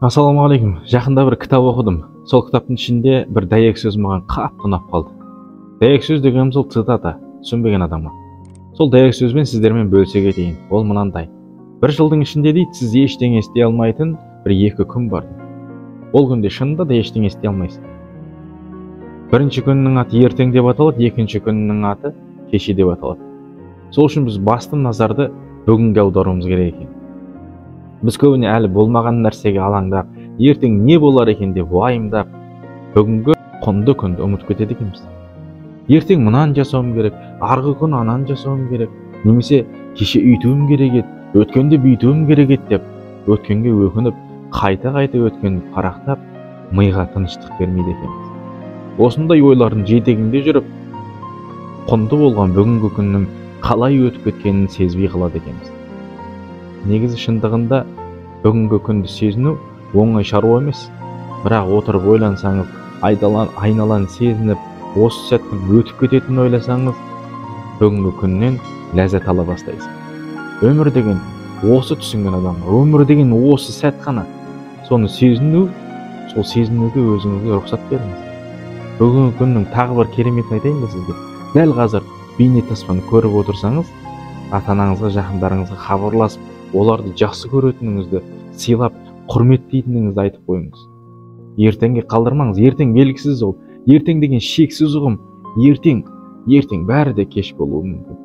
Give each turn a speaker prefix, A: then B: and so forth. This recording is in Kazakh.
A: Ассалаумағалейкум. Жақында бір кітап оқыдым. Сол кітаптың ішінде бір дәйек сөз маған қатты ұнап қалды. Дәйек сөз дегеніміз ол цитата, түсінбеген адамға. Сол дәйек сөзбен сіздермен бөлісе кетейін. Ол мынандай. Бір жылдың ішінде дейді, сіз ештеңе істей алмайтын бір екі күн бар дейді. Ол күнде шынында да ештеңе істей алмайсыз. Бірінші күннің аты ертең деп аталады, екінші күннің аты кеше деп аталады. Сол үшін біз басты назарды бүгінге аударуымыз керек екен. Біз көбіне әлі болмаған нәрсеге алаңдап, ертең не болар екен деп уайымдап, бүгінгі құнды күнді ұмытып кетеді екенбіз. Ертең мынаны жасауым керек, арғы күн ананы жасауым керек, немесе кеше үйтуім керек еді, өткенде бүйтуім керек еді деп өткенге өкініп, қайта-қайта өткенді парақтап, миға тыныштық бермейді екенбіз. Осындай ойлардың жетегінде жүріп, құнды болған бүгінгі күннің қалай өтіп кеткенін сезбей қалады екенбіз. Негізі шындығында бүгінгі күнді сезіну оңай шаруа емес. Бірақ отырып ойлансаңыз, айналаны сезініп, осы сәттің өтіп кететінін ойласаңыз, бүгінгі күннен ләззат ала бастайсыз. Өмір деген осы түсінген адамға, өмір деген осы сәт қана. Соны сезіну, сол сезінуге өзіңізге рұқсат беріңіз. Бүгінгі күннің тағы бір кереметін айтайын ба сізге? Дәл қазір бейнетаспаны көріп отырсаңыз, ата-анаңызға, жақындарыңызға хабарласып, оларды жақсы көретініңізді, сыйлап, құрметтейтініңізді айтып қойыңыз. Ертеңге қалдырмаңыз. Ертең белгісіз ол. Ертең деген шексіз ұғым. Ертең, ертең бәрі де кеш болуы мүмкін.